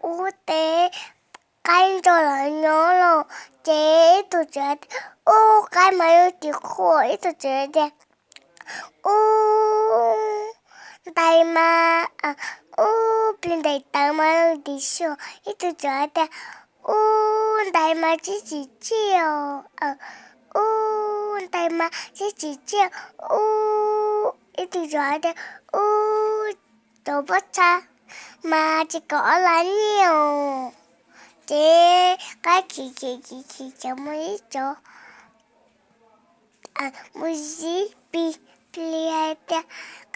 ub teb qaib nrog lawv nyob los. Ces ib tug tseem tias, ub, qaib mas zoo tim qhuav. Ib tug tseem tias, ub, ntais mas, ub, plig ntais tawv mas zoo tim suab. Ib tug tseem tias, ub, ntais mas tsis tsim txiaj os, ub, ntais mas tsis tsim txiaj, ub. Ib tug tseem tias, ub, cov pob txha mas tsis kom ob lab nyiaj os. Ces qaib khiav khiav khiav khiav khiav mus ib tsob, mus ib plig, plig hais tias,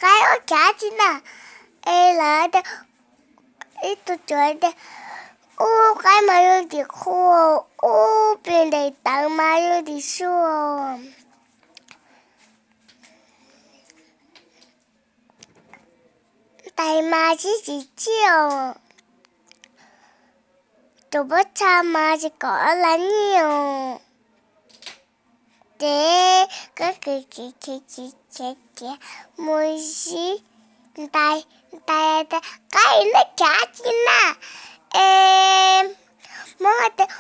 qaib, ua cas tsis na? Es lawv tias, ib tug tseem tias, ub, qaib mas zoo tim qhuav, ub, plig ntais tawv mas zoo tim suab, ntais mas tsis tsim txiaj os, cov pob txha mas tsis kom ob lab nyiaj os. Ces qaib khiav khiav khiav khiav khiav mus ib, ntais, ntais tias, qaib, neb khiav tsis na? Es Hmoob tias,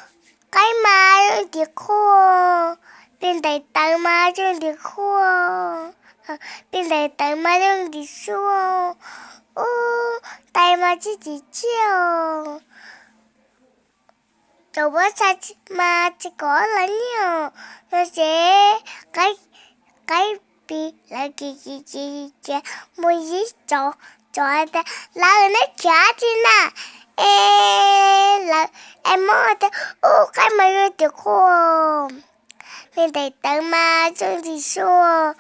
qaib mas zoo tim qhuav, plig ntais tawv mas zoo tim qhuav, plig ntais tawv mas zoo tim suab, ub, ntais mas tsis tsim txiaj os, cov pob txha mas tsis kom ob lab nyiaj os. No ces qaib, qaib plig, lawv khiav khiav khiav khiav khiav mus ib tsob, tsob tias, lawv, neb khiav tsis na? Es lawv, es Hmoob tias, ub, qaib mas zoo tim qhuav, plig ntais tawv mas zoo tim suab,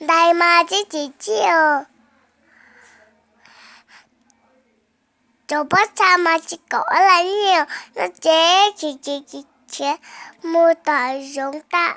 ntais mas tsis tsim txiaj os, cov pob txha mas tsis kom ob lab nyiaj. No ces khiav khiav khiav khiav mus tom zoov tag,